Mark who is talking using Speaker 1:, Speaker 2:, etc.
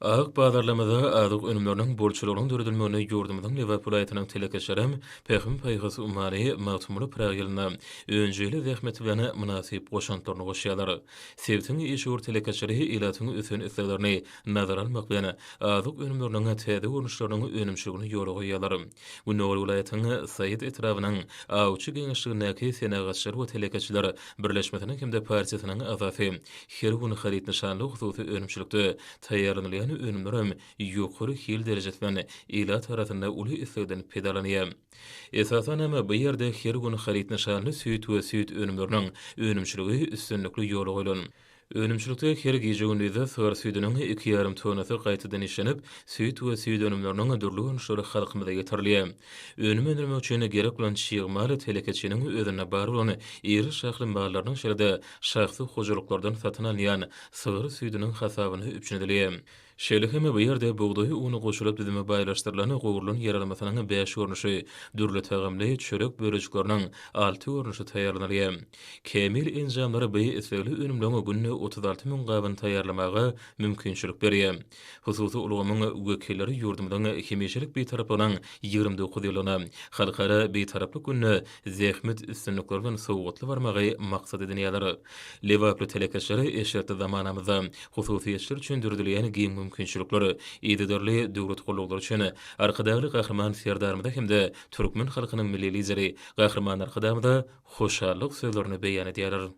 Speaker 1: Ak bazarlarymyzda azyk önümleriniň bolçulygynyň döredilmeginde ýurdumyzyň Lebap welaýatynyň telekeçilerem Pähim-paýhas ummany Magtymguly Pyragy ýylynda önjeýli zähmeti bilen mynasyp goşantlaryny goşýarlar. Sebitiň işewür telekeçileri ilatyň ösen isleglerini nazara almak bilen, azyk önümleriniň täze görnüşleriniň önümçiligini ýola goýýarlar. Gündogar welaýatynyň Saýat etrabynyň Awçy geňeşligindäki Senagatçylar we telekeçiler birleşmesiniň hem-de partiýasynyň agzasy Her gün haryt nyşanly hususy önümçilikde taýýarlanylýan önümlerem ýokary hil derejesi bilen ilat arasynda uly islegden peýdalanýar. Esasan hem bu ýerde her gün haryt nyşanly süýt we süýt önümleriniň önümçiligi üstünlikli ýola goýlan. Önümçilikde her gije-gündizde sygyr süýdüniň iki ýarym tonnasy gaýtadan işlenip, süýt we süýt önümleriniň dürli görnüşleri halkymyza ýetirilýär. Önüm öndürmek üçin gerek bolan çig mal telekeçiniň özünde bar bolan iri şahly mallarynyň şeýle-de şahsy hojalyklardan satyn alynýan sygyr süýdüniň hasabyna üpjün edilýär. Şeýle hem bu ýerde bugdaý uny goşulyp düzümi baýlaşdyrylan gowrulan ýeralmasynyň bäş görnüşi, dürli tagamly çörek bölejikleriniň alty görnüşi taýýarlanylýar. Kämil enjamlar bu islegli önümleň günde 36 müň gabyny taýýarlamaga mümkinçilik berýär. Hususy ulgamyň wekilleri ýurdumyzyň hemişelik Bitaraplygynyň 29 ýyllygyna, Halkara Bitaraplyk gününe zähmet üstünlikleri bilen sowgatly barmagy maksat edinýärler. Lebaply telekeçiler eşretli zamanamyzda hususyýetçiler üçin döredilýän giň mümkinçilikler, yzygiderli döwlet gollawlary üçin Arkadagly Gahryman Serdarymyza hem-de türkmen halkynyň Milli Lideri Gahryman Arkadagymyza hoşallyk sözlerini beýan edýärler.